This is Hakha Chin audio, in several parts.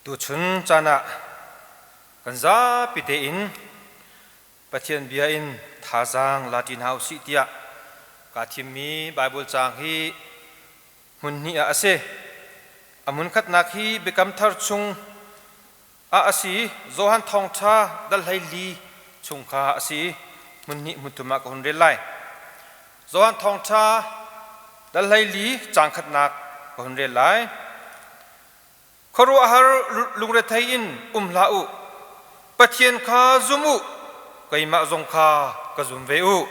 Tuchun caan ah kan zapi tein Pathian bia in thazaang la ṭi hna usih tiah kaa thimmi Baibal caang hi hmun hnih ah a si. A hmun khatnak hi Biakam Thar chung ah a si. Johan Thawngṭha dal 14 chung kha a si. Hmun hnih hmun thum ah ka hun rel lai. Johan Thawngṭha dal 14 caang khatnak ka hun rel lai. Khuaruahhar lungrethei in um hlah u. Pathian kha zum u, keimah zong kha ka zum ve u.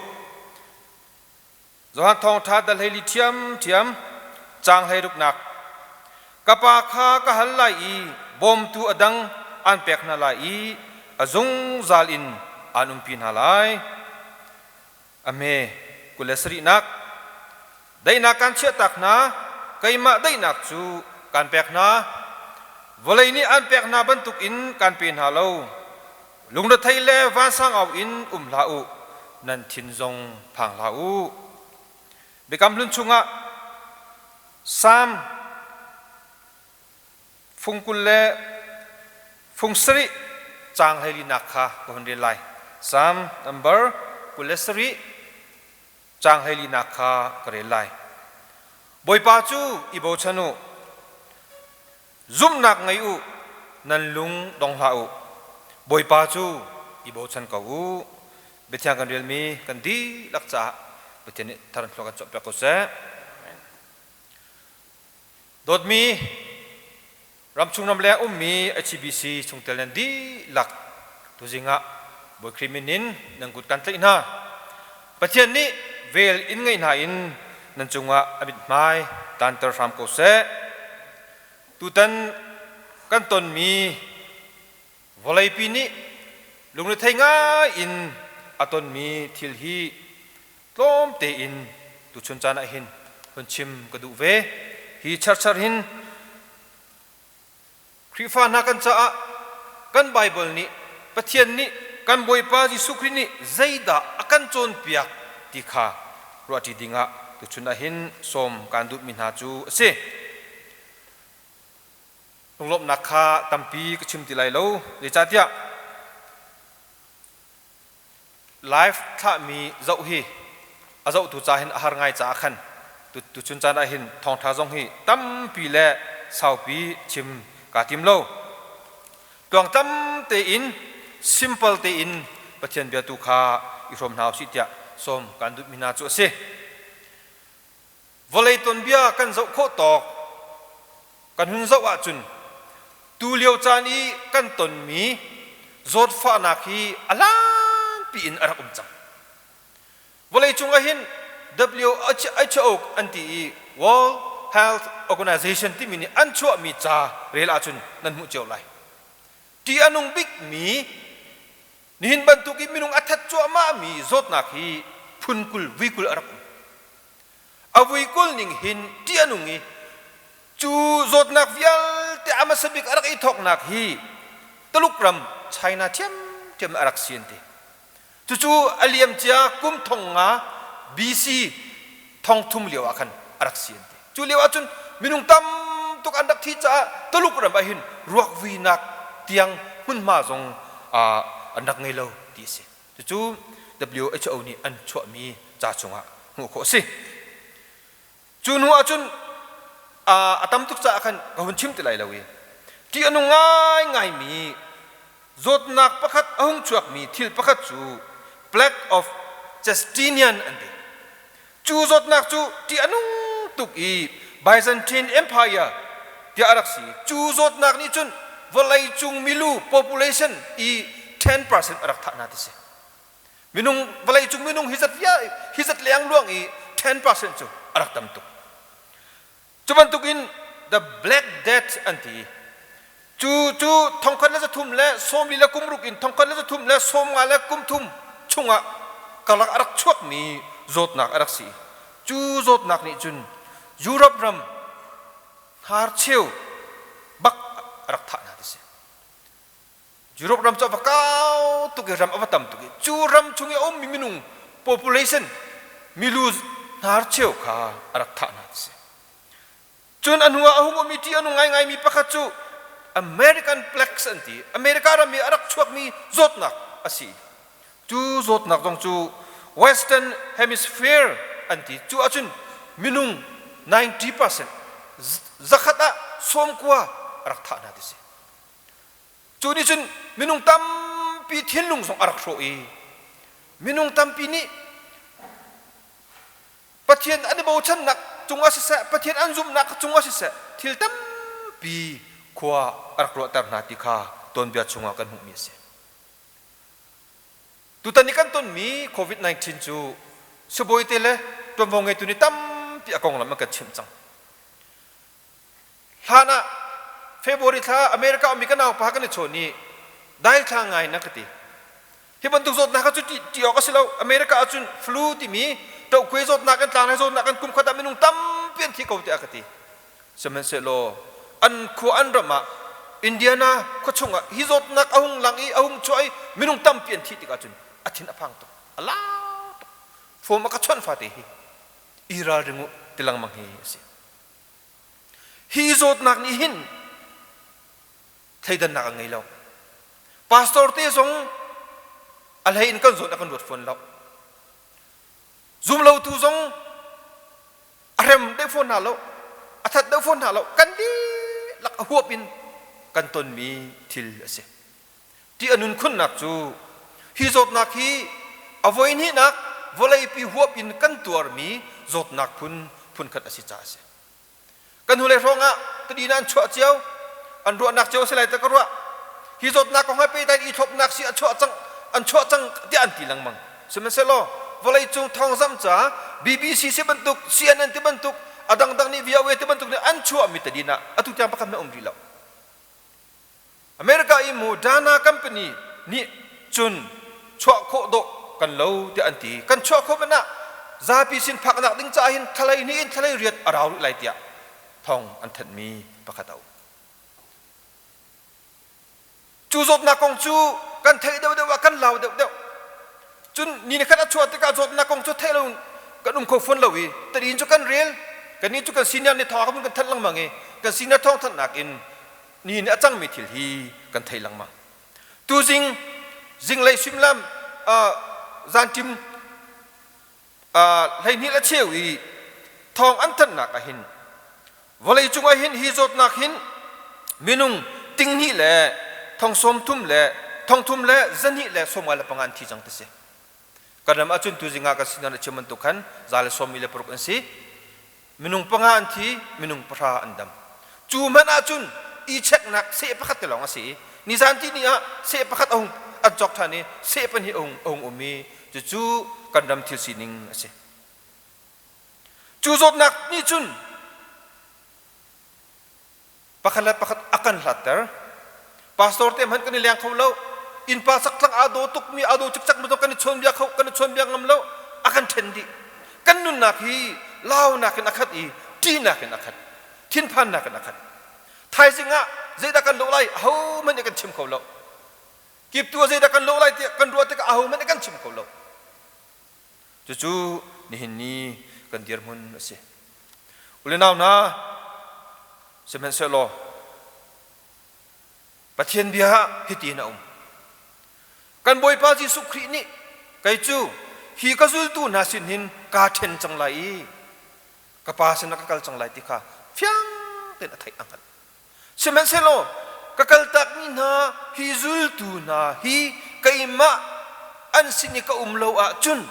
Johan Thawngṭha dal 14 ṭhiamṭhiam caang 16nak. Ka Pa kha ka hal lai i bawmtu a dang aan pek hna lai i a zungzal in aan umpi hna lai. A hme 27nak. Daihnak kaan chiahtak hna, keimah daihnak cu kaan pek hna. Vawlei nih an pek hna bantukin kaan pe hna lo. Lungrethei le vansang au in um hlah u, nan thin zong phang hlah u. Biakam Hlun chungah Salm fung 20 le fung 7 caang 14nak kha ka hun rel lai. Salm number 27 caang 14nak kha ka rel lai. Bawipa cu i bochan u. Zumhnak ngei u, nan lung dong hlah u. Bawipa cu i bochan ko u. Biathiang kan relmi kan dihlak caah Pathian nih thar thlua kan cawhpiak ko seh. Dawtmi ramchung ramleng ummi HCBC chungtel nan dihlak tuzing ah Bawi Khrih min in nan kut kan tlaih hna. Pathian nih vel in ngeih hna in nan cungah a mithmai tanter hram ko seh. Tutan kan tonmi vawleipi nih lungrethei ngai in a tonmi thil hi tlawm tein tuchun caan ah hin hun chim ka duh ve. Hi charchar hin Khrihfa hna kan caah kan Baibal nih Pathian nih kan Bawipa Jesuh Khrih nih zeidah a kan cawnpiak ti kha ruahṭi dingah tuchun ah hin sawm kaan duhmi hna cu a si. Lunglawmhnak kha tampi ka chim ti lai lo, zeicahtiah live thlahmi zoh hi a zohtu ca hin a har ngai caah khan tuchun caan ah hin thawngṭha zong hi tampi le saupi chim kaa tim lo. Tluangtlam tein simple tein Pathian bia tu kha i hrawm hna usih tiah sawm kaan duhmi hna cu a si. Vawlei tuanbia kan zoh khawh tawk kan hun zoh ahcun tulio caan i kan tonmi zawtfahnak hi a hlanpi in a rak um cang. Vawleicung ah hin WHO an ti i World Health Organization timi nih an chuahmi ca rel ahcun nan hmuh cio lai. Ṭih a nung bikmi nihin bantuk i minung a that cuahmahmi zawtnak hi phun 20 vui 20 a rak um. A vui 20 ning hin ṭih a nung i cu zawtnak vialte a hmasa bik a rak i thawknak hi Tuluk ram China ṭhiamṭhiam a rak si an ti. Cucu a liamcia kum 500 BC 3000 lio ah khan a rak si an ti. Cu lio ahcun minung tam tuk an rak thi caah Tuluk ram ah hin ruakvuinak tiang hmunhma zong an rak ngei lo ti a si. Cucu WHO nih an chuahmi ca chungah hmuh khawh a si. Cu hnu ahcun a tam tuk caah khan ka hun chim ti lai lo i ṭih a nung ngaingaimi zawtnak pakhat a hung chuakmi thil pakhat cu Plague of Justinian an ti. Cu zawtnak cu ṭih a nung tuk i Byzantine Empire tiah a rak si. Cu zawtnak nih cun vawleicung milu population i 10% a rak thah hna ti si. Minung vawleicung minung hi zat hi zat lengluang i 10% cu a rak tam tuk. Cu bantukin the Black Death an ti. Cu cu 1346 in 1353 chungah karlak a rak chuakmi zawtnak a rak si. Cu zawtnak nih cun Europe ram hnarcheu bak a rak thah hna ti si. Europe ram cu a va kau tuk i ram a va tam tuk i cu ram chung i a ummi minung population milu hnarcheu kha a rak thah hna ti si. Cun a hnu ah a hung ummi ṭih a nung ngaingaimi pakhat cu American Plagues an ti. America ram i a rak chuakmi zawtnak a si. Cu zawtnak zong cu Western Hemisphere an ti. Cu ahcun minung 90% zakhat ah sawmkua a rak thah hna ti si. Cu nih cun minung tampi thinlung zong a rak hrawh i minung tampi nih Pathian an i bochannak cungah siseh, Pathian an zumhnak cungah siseh, thil tampi khua a rak ruahter hna ti kha tuanbia chungah kan hmuhmi a si. Tutan i kan tonmi COVID-19 cu sibawi te le ṭuanvo ngeitu nih tampi a konglam an kan chimh cang. Hlan ah February thla America ummi ka naupa kan i chawn i daithla ngai na ka ti. Hi bantuk zawtnak kha cu ṭih awk a si lo. America ahcun flu timi ṭohkuai zawtnak kan tlang lai zawtnak kan kum khat ah minung tampi an thi ko tiah ka ti. Sihmanhsehlaw an khua an ram ah Indiana khua chungah hi zawtnak a hung lang i a hung chuah i minung tampi an thih tikah cun a thin a phang tuk. A lau tuk. Form a ka chawnh fate hi i ralring u ti lengmang hi a si. Hi zawtnak nih hin thleidannak a ngei lo. Pastor te zong a hlei in kan zawn a kan ruat fawn lo. Zumlotu zong a rem deuh fawn hna lo, a that deuh fawn hna lo. Kan dihlak a huap in kan tonmi thil a si. Ti a nun khunnak cu hi zawtnak hi a voihnihnak vawleipi huap in kan tuarmi zawtnak phun phunkhat a si caah a si. Kan hnulei hrawng ah tadin an chuah cio, an ruahnak cio a si lai ta ka ruah. Hi zawtnak kong he pehtlai i thlopnak si a chuah cang, an chuah cang tiah an ti lengmang. Sihmanhsehlaw vawleicung thawngzamh ca BBC si bantuk, CNN ti bantuk, a dangdang nih VOA ti bantuk nih an chuahmi tadin ah atu tiang pakhat hmanh um rih lo. America i Moderna company nih cun chuah khawh dawh kan lo tiah an ti. Kan chuah khawh hmanh ah zapi sin phaknak ding caah hin thlalei hnih in thlalei riat a rau rih lai tiah thawng an thanhmi pakhat a um. Cu zawtnak kong cu kan theih deuhdeuh ah kan lau deuhdeuh. Cun ni nikhat a chuah tikah zawtnak kong cu theih lo kan um kho fawn lo i tadin cu kan rel kannih cu kan senior nih thawng a kan thanh lengmang i kan senior thawng thanhnak in ni nih a cangmi thil hi kan thei lengmang. Tuzing zinglei suimilam zanṭim 12 le cheu i thawng an thanhnak ah hin vawleicung ah hin hi zawtnak hin minung tinghnih le thong sawm thum le thong thum le zahnih le sawmnga le panga an thi cang ti si. Kan ram ahcun tuzing ah kan sinan a chim bantuk khan za le sawm mi le paruk an si. Minung panga an thi, minung pahra an dam. Cu hmanh ahcun i cheknak seh pakhat te lawng a si i nizan ti ni ah seh pakhat a hung an cawk ṭhan i seh pahnih a hung a hung um i cucu kan ram thil sining a si. Cu zawtnak nih cun pakhat le pakhat a kan hlatter. Pastor te hmanh kan i leng kho lo. Innpa saktlang aa daw tukmi, aa daw cikcak mi kan i chawnbia kho, kan i chawnbia ngam lo. A kan ṭhen dih. Kan nunnak hi launak in a khat i ṭihnak in a khat. Thinphannak in a khat. Thaizing ah zeidah kan lawh lai ahohmanh nih kan chim kho lo. Kiptu ah zeidah kan lawh lai tiah kan ruah tikah ahohmanh nih kan chim kho lo. Cucu nihin ni kan dirhmun a si. Ule nau hna, sihmanhsehlaw Pathian bia ah hitin a um. Kan Bawipa Jesuh Khrih nih kei cu hi ka zultu hna sin hin kaa ṭhen cang lai i ka Pa sinah ka kal cang lai ti kha fiang tein a theih a hngalh. Sihmanhsehlaw ka kaltakmi hna hi zultu hna hi keimah an sin i ka um lo ahcun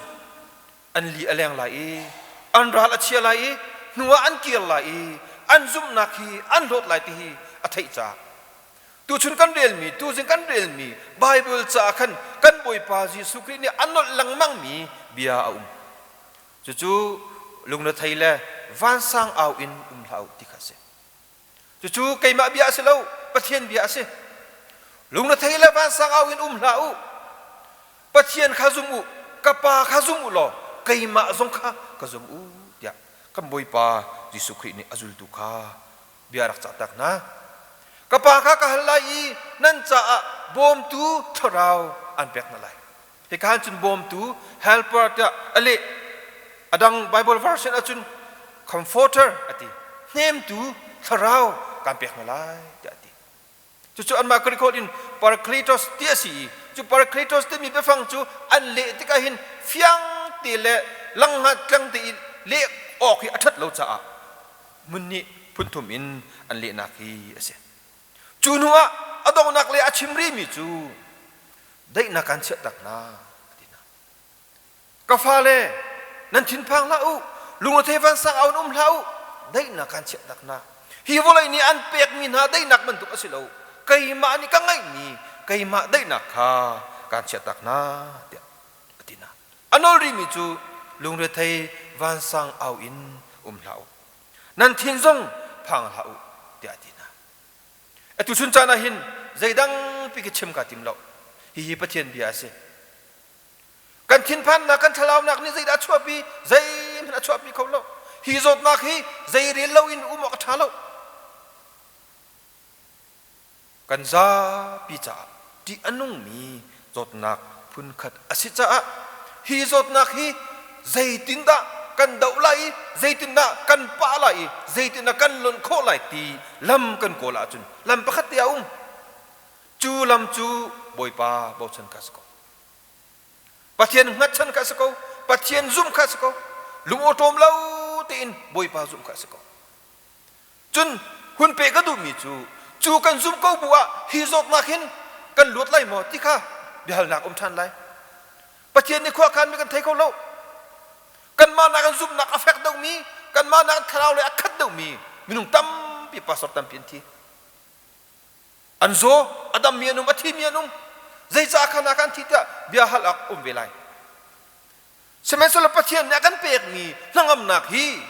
an li a leng lai i an ral a chia lai i hnuah an kir lai i an zumhnak hi an hlawt lai ti hi a theih caah tuchun kan relmi tuzing kan relmi Baibal caah khan kan Bawipa Jesuh Khrih nih a nolh lengmangmi bia a um. Cucu lungrethei le vansang au in um hlah u ti kha a si. Cucu keimah bia a si lo, Pathian bia a si. Lungrethei le vansang au in um hlah u. Pathian kha zum u, ka Pa kha zum u law keimah zong kha ka zum u tiah kan Bawipa Jesuh Khrih nih a zultu kha bia rak cahtak hna. Ka Pa kha ka hal lai i nan caah bawmtu thlarau an pek hna lai. Hika han cun bawmtu helper tiah a leh. A dang Bible version ahcun comforter a ti. Hnemtu thlarau kan pek hna lai tiah a ti. Cucu anmah Greek holh in Parakletos ti a si i cu Parakletos timi biafang cu an leh tikah hin fiang te le langhngat tlang te i leh awk hi a ṭhat lo caah hmun nih phunthum in an lehnak hi a si. Cu hnu ah a donghnak le a chim rihmi cu daihnak kan chiahtak hna a ti hna. Ka fale, nan thinphang hlah u, lungre vansang au in um hlah u, daihnak kan chiahtak hna. Hi vawlei nih an pekmi hna daihnak bantuk a si lo. Keimah nih ka ngeihmi keimah daihnak kha kaan chiahtak hna, tiah a ti hna. A nawl rihmi cu lungrethei vansang au in um hlah u. Nan thin zong phang hlah u, tiah a ti hna. Atu chun caan ah hin zeidang pi khi chim kaa tim lo. Hihi Pathian bia a si. Kan thinphannak, kan thlalaunak nih zeidah a chuahpi? Zeihmanh a chuahpi kho lo. Hi zawtnak hi zei rel loin um awk a ṭha lo. Kan zapi caah ṭih a nungmi zawtnak phunkhat a si caah hi zawtnak hi zeitindah kan doh lai i zeitindah kan pah lai i zeitindah kan lonh khawh lai ti lam kan kawl ahcun lam pakhat te a um. Cu lam cu Bawipa bochan kha a si ko. Pathian hngatchan kha a si ko. Pathian zumh kha a si ko. Lungawṭawm lo tein Bawipa zumh kha a si ko. Cun hun pe ka duhmi cu cu kan zumh ko bu ah hi zawtnak hin kan luat lai maw ti kha biahalnak um ṭhan lai. Pathian nih khua khanmi kan thei kho lo. Kanmah nak in zumhnak a fek deuhmi, kanmah nak in thlarau lei a khat deuhmi minung tampi pastor tampi an thi. An zaw, a dammi an um, a thimi an um. Zeicah khan ah kan thi tiah bia hal awk um ve lai. Sihmanhsehlaw Pathian nih a kan pekmi hnangamnak hi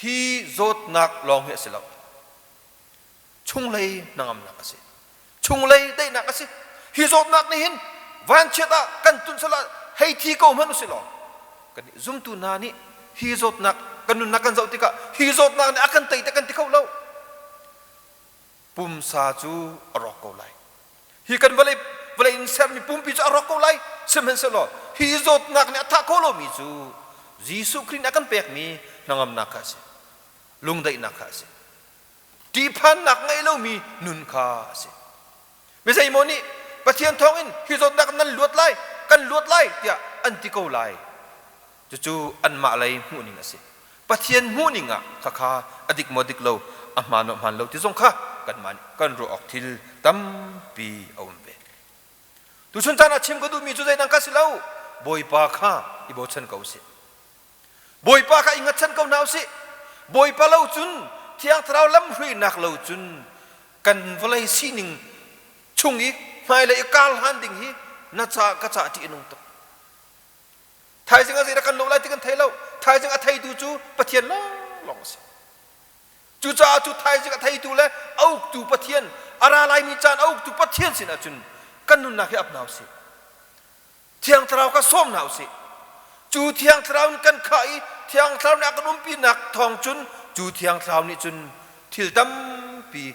hi zawtnak lawng hi a si lo. Chunglei hnangamnak a si. Chunglei daihnak a si. Hi zawtnak nih hin vanchiat ah kan tun sal ah hei thi ko hmanh usih law kan zumtu hna nih hi zawtnak kan nunnak kan zoh tikah hi zawtnak nih a kan tei te kan ti kho lo. Pumsa cu a rawk ko lai. Hi kan vawlei vawlei in sermi pumpi cu a rawk ko lai. Sihmanhsehlaw hi zawtnak nih a thah khawh lomi cu Jesuh Khrih nih a kan pekmi hnangamnak kha a si. Lungdaihnak kha a si. Ṭihphannak ngei lomi nun kha a si. Mi zeimaw nih Pathian thawngin hi zawtnak nan luat lai, kan luat lai tiah an ti ko lai. Cucu anmah lei hmuhning a si. Pathian hmuhning ah khakha a dik maw dik lo, a hmaan maw hmaan lo ti zong kha kanmah nih kan ruah awk thil tampi a um ve. Tuchun caan ah chim ka duhmi cu zeidang ka si lo. Bawipa kha i bochan ko usih. Bawipa kha i hngatchan ko hna usih. Bawipa lo cun Thiang Thlarau lamhruainak lo cun kan vawlei sining chung i hmailei i kar hlan ding hi na ca ka ca ṭih a nung tuk. Thaizing ah zeidah kan lawh lai ti kan thei lo. Thaizing a theitu cu Pathian lawnglawng a si. Cucaah cu thaizing a theitu le a uktu Pathian, a ra laimi caan a uktu Pathian sinah cun kan nunnak hi ap hna usih. Thiang Thlarau kha sawm hna usih. Cu Thiang Thlarau in kan khah i Thiang Thlarau nih a kan umpinak thawng cun cu Thiang Thlarau nih cun thil tampi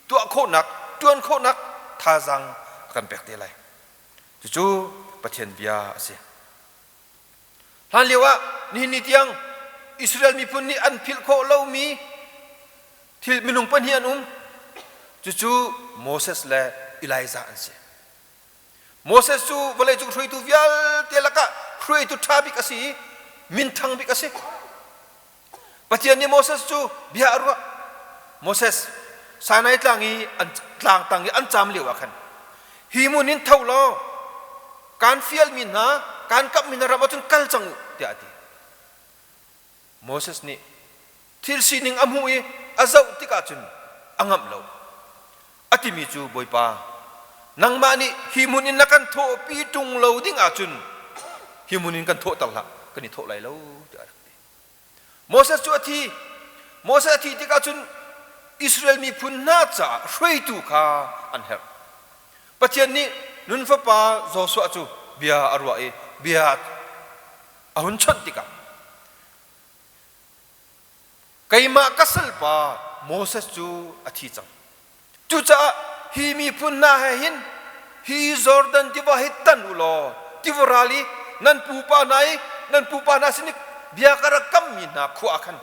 tuah khawhnak, ṭuan khawhnak thazaang a kan pek te lai. Cucu Pathian bia a si. Hlan lio ah nihin ni tiang Israel miphun nih an philh khawh lomi thil minung pahnih an um. Cucu Moses le Elijah an si. Moses cu vawleicung hruaitu vialte lakah hruaitu ṭha bik a si i minthang bik a si. Pathian nih Moses cu bia a ruah. Moses, Sinai tlang i an tlang tang i an caam lio ah khan hi hmun in tho law kaan fialmi hna kaan kamhmi hna ram ah cun kal cang u tiah a ti. Moses nih thil sining a hmuh i a zoh tikah cun a ngamh lo. A timi cu Bawipa, nangmah nih hi hmun in na kan thawhpi ṭung lo ding ahcun hi hmun in kan thawhter hlah, kan i thawh lai lo tiah a rak ti. Moses cu a thi. Moses a thih tikah cun Israel miphun hna caah hruaitu kha an herh. Pathian nih Nun fapa Joshua cu bia a ruah i bia a hun chawnh tikah keimah ka salpa Moses cu a thi cang. Cucaah hi miphun hna he hin hi Jordan tiva hi tan u law tiva ral i nan pupa hna i nan pupa hna sin i bia ka rak kammi hna khua ah khan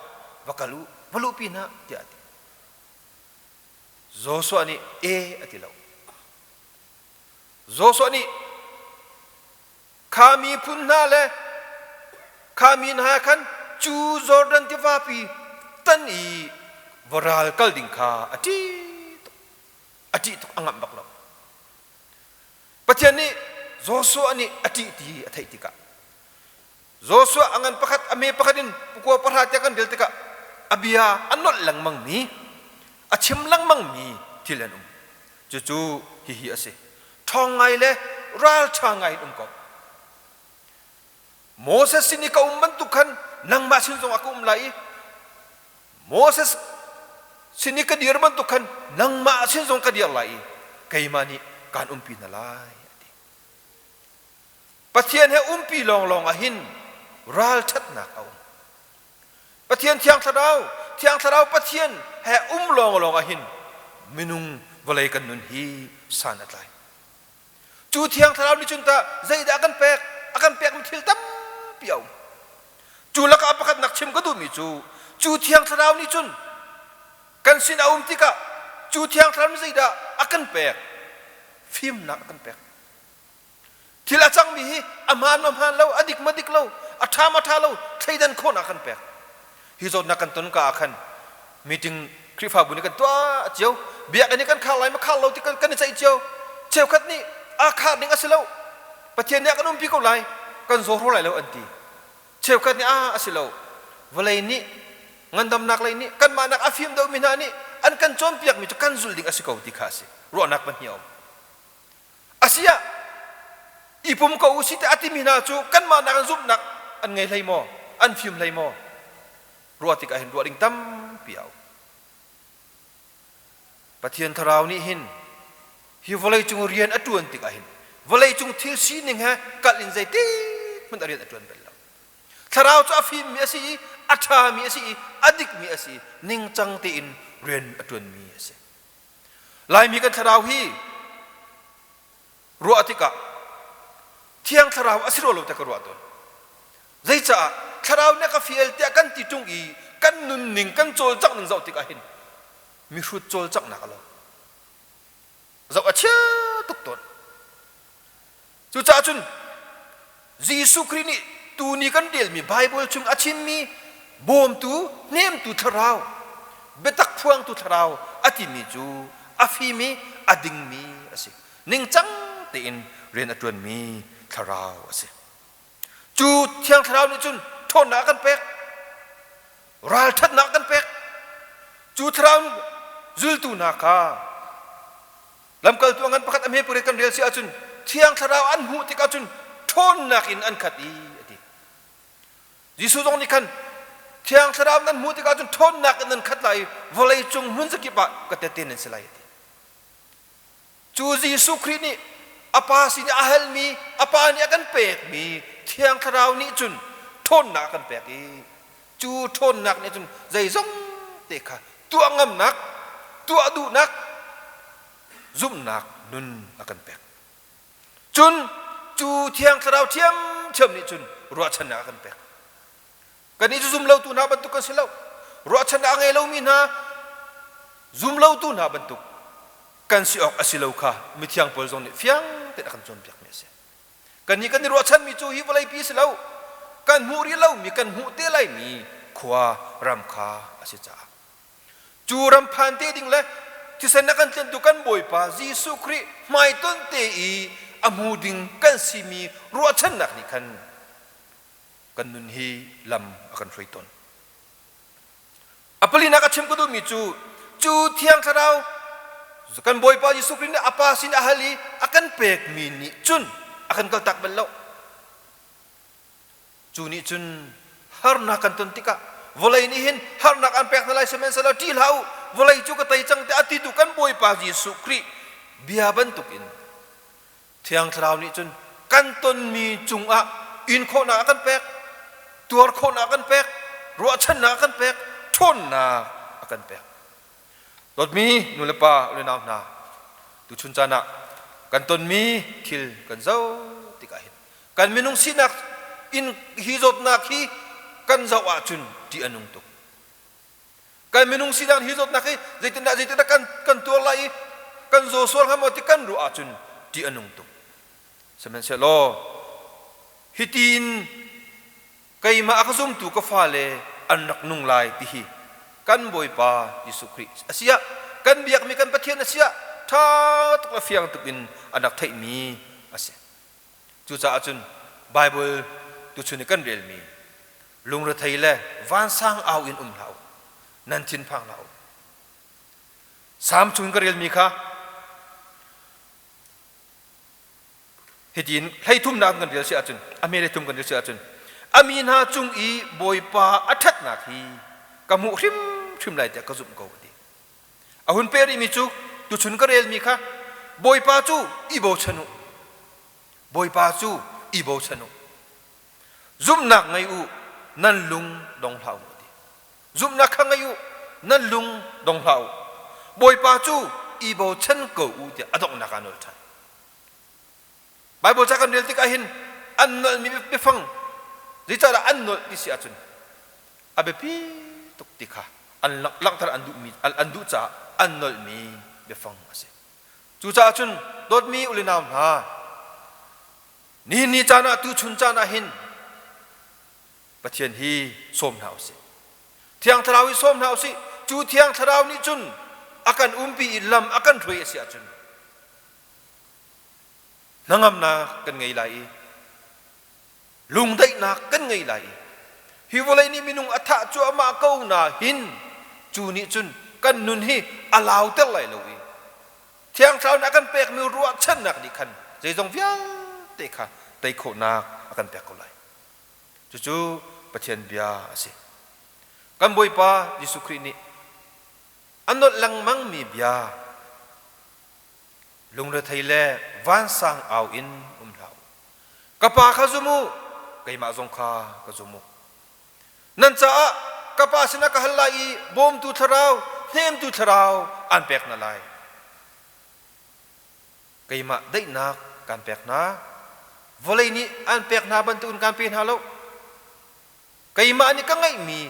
va kal u, va luhpi hna, tiah a ti. Joshua nih e a ti lo. Joshua nih kha miphun hna le kha mi hna khan cu Jordan tivapi tan i va ral kal ding kha a ṭih tuk. A ṭih tuk a ngamh bak lo. Pathian nih Joshua nih a ṭih ti a theih tikah Joshua a ngan pakhat a hme pakhat in pukua pahra tiah kan rel tikah a bia a nolh lengmang mi a chim lengmang mi thil an um. Cucu hihi a si. Ṭhawng ngai le ralṭha ngai in um ko. Moses sin i ka um bantuk khan nangmah sin zongah ka um lai i Moses sin i ka dir bantuk khan nangmah sin zong ka dir lai i keimah nih kaan umpi hna lai a ti. Pathian he umpi lawnglawng ah hin ralṭhatnak a um. Pathian Thiang Thlarau, Thiang Thlarau Pathian he um lawnglawng ah hin minung vawlei kan nun hi san a tlai. Cu Thiang Thlarau nih cun tah zeidah a kan pek? A kan pekmi thil tampi a um. Cu lakah pakhatnak chim ka duhmi cu, cu Thiang Thlarau nih cun kan sin a um tikah cu Thiang Thlarau nih zeidah a kan pek? Fimnak a kan pek. Thil a cangmi hi a hmaan ma hmaan lo, a dik ma dik lo, a ṭha ma ṭha lo thleidan khawhnak kan pek. Hi zawtnak kan ton ka ah khan meeting Khrihfabu nih kan tuah cio. Biakinn hi kan khar lai ma khar lo ti kan i ceih cio. Cheukhat nih aa khar ding a si lo. Pathian nih a kan umpi ko lai, kan zaw hraw lai lo an ti. Cheukhat nih a a si lo. Vawlei nih ngandamnak lei nih kanmah nak a fim deuhmi hna nih an kan cawnpiakmi cu kan zulh ding a si ko ti kha a si. Ruahnak pahnih a um. Asiah i pum ko u si tiah a timi hna cu kanmah nak in zumhnak an ngei hlei maw? An fim hlei maw? Ruah tikah hin ruah ding tampi a um. Pathian Thlarau nih hin hi vawlei cung rian a ṭuan tikah hin vawlei cung thil sining he kalh in zeitik hmanh a rian a ṭuan bal lo. Thlarau cu a fimmi a si i a ṭhami a si i a dikmi a si i ningcang tein rian a ṭuanmi a si. Laimi kan thlarau hi ruah tikah Thiang Thlarau a si rua lo tiah ka ruah tawn. Zeicaah thlarau nih a ka fial tiah kan ti ṭung i kan nunning kan cawlcangh ning zoh tikah hin mihrut cawlcanghnak a lo. Zoh a chia tuk tawn. Cucaah cun Jesuh Khrih nih tuni kan relmi Baibal chung a chimmi bawmtu, hnemtu thlarau, biatak phuangtu thlarau a timi cu a fim i a dingmi a si. Ningcang tein rian a ṭuanmi thlarau a si. Cu Thiang Thlarau nih cun ṭhawnnak a kan pek, ralṭhatnak a kan pek. Cu thlarau zultu hna kha Lamkaltu a ngan pakhat a hme pariat kan rel si ahcun Thiang Thlarau an hmuh tikah cun ṭhawnnak in an khat i a ti. Jesuh zong nih khan Thiang Thlarau nan hmuh tikah cun ṭhawnnak in nan khat lai i vawlei cung hmun zakip ah ka tehte nan si lai a ti. Cu Jesuh Khrih nih a Pa sin i a halmi, a Pa nih a kan pekmi Thiang Thlarau nih cun ṭhawnnak a kan pek i cu ṭhawnnak nih cun zeizong te kha tuah ngamnak, tuah duhnak, zumhnak nun a kan pek. Cun cu Thiang Thlarau ṭhiamṭhiam nih cun ruahchannak a kan pek. Kannih cu zum lotu hna bantuk kan si lo. Ruahchannak a ngei lomi hna zum lotu hna bantuk kan si awk a si lo kha mithiang Paul zong nih fiang tein a kan cawnpiakmi a si. Kannih kan i ruahchanmi cu hi vawleipi a si lo. Kan hmuh rih lomi kan hmuh te laimi khua ram kha a si caah cu ram phan te ding le thisen a kan tlentu kan Bawipa Jesuh Khrih hmaitonh te i a hmu ding kan simi ruahchannak nih khan kan nun hi lam a kan hruai tawn. A palinak a chim ka duhmi cu cu Thiang Thlarau kan Bawipa Jesuh Khrih nih a Pa sin a hal i a kan pekmi nih cun a kan kaltak bal lo. Cu nih cun harnak kan ton tikah vawlei nih hin harnak an pek hna lai sihmanhsehlaw ṭih hlah u vawlei cu ka tei cang tiah a titu kan Bawipa Jesuh Khrih bia bantukin Thiang Thlarau nih cun kan tonmi cungah in khawhnak a kan pek, tuar khawhnak a kan pek, ruahchannak a kan pek, ṭhawnnak a kan pek. Dawtmi nu le pa le nau hna, tuchun caan ah kan tonmi thil kan zoh tikah hin kan minung sinak in hi zawtnak hi kan zoh ahcun ṭih a nung tuk. Kan minung sinak hi zawtnak hi zeitindah zeitindah kan kan tuar lai i kan zaw sual hnga maw ti kan ruah ahcun ṭih a nung tuk. Sihmanhsehlaw hitin keimah a ka zumtu ka fale an rak nung lai ti hi kan Bawipa Jesuh Khrih a si ah kan biakmi kan Pathian a si ah ṭha tuk le fiang tuk in an rak theihmi a si. Cucaah cun Baibal tuchun i kan relmi lungrethei le vansang au in um hlah u, nan thinphang hlah u. Salm chung ka relmi kha hitin hleithumnak kan rel si ahcun a hme hleithum kan rel si ahcun a mi hna cung i Bawipa a ṭhatnak hi ka hmuh hrimhrim lai tiah ka zumh ko a ti. A hun peh rihmi cu tuchun ka relmi kha Bawipa cu i bochan u. Bawipa cu i bochan u. Zumhnak ngei u, nan lung dong hlah u a ti. Zumhnak kha ngei u, nan lung dong hlah u. Bawipa cu i bochan ko u tiah a donghnak ah a nawl ṭhan. Baibal ca kan rel tikah hin an nolhmi biafang zeicahdah an nolh ti si ahcun a biapi tuk ti kha an langhter an duhmi an duh caah an nolhmi biafang a si. Cucaah cun dawtmi u le nau hna, nihin ni caan ah tuchun caan ah hin Pathian hi sawm hna usih. Thiang Thlarau hi sawm hna usih. Cu Thiang Thlarau nih cun a kan umpi i lam a kan hruai a si ahcun hnangamnak kan ngei lai i lungdaihnak kan ngei lai i hi vawlei nih minung a thah cuahmah ko na hin cu nih cun kan nun hi a lauter lai lo i Thiang Thlarau nih a kan pekmi ruahchannak nih khan zeizong vialte kha tei khawhnak a kan pek ko lai. Cucu Pathian bia a si. Kan Bawipa Jesuh Khrih nih a nolh lengmangmi bia Lungrethei le vansang au in um hlah u. Ka Pa kha zum u, keimah zong kha ka zum u. Nan caah ka Pa sinah ka hal lai i bawmtu thlarau, hnemtu thlarau aan pek hna lai. Keimah daihnak kaan pek hna. Vawlei nih aan pek hna bantukin kaan pe hna lo. Keimah nih ka ngeihmi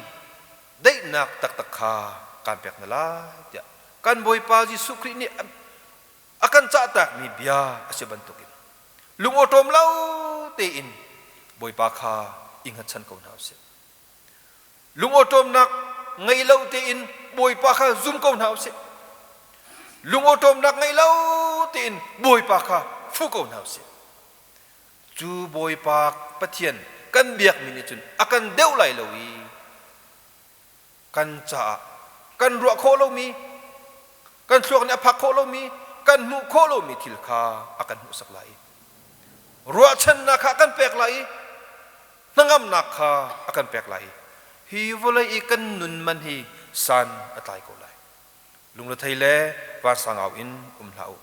daihnak taktak kha kaan pek hna lai tiah kan Bawipa Jesuh Khrih nih a kan cahtakmi bia a si bantukin lungawṭawm lo tein Bawipa kha i hngatchan ko hna usih. Lungawṭawmnak ngei lo tein Bawipa kha zum ko hna usih. Lungawṭawmnak ngei lo tein Bawipa kha fuh ko hna usih. Cu Bawipa Pathian kan biakmi nih cun a kan deuh lai lo i kan caah kan ruah khawh lomi, kan thluak nih a phak khawh lomi, kan hmuh khawh lomi thil kha a kan hmuhsak lai i ruahchannak kha a kan pek lai i hnangamnak kha a kan pek lai i hi vawlei i kan nun man hi san a tlai ko lai. Lungrethei le vansangau in um hlah u.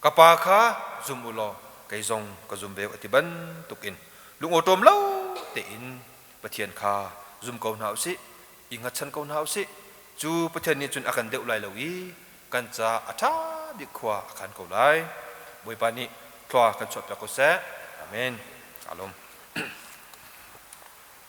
Ka pa kha zum u law kei zong ka zum ve a ti bantukin lungawṭawm lo tein Pathian kha zum ko hna usih, i hngatchan ko hna usih. Cu Pathian nih cun a kan deuh lai lo i kan ca a ṭha bik khua a khan ko lai. Bawipa nih thlua kan chuahpiak ko seh. Amen. Ka lawm.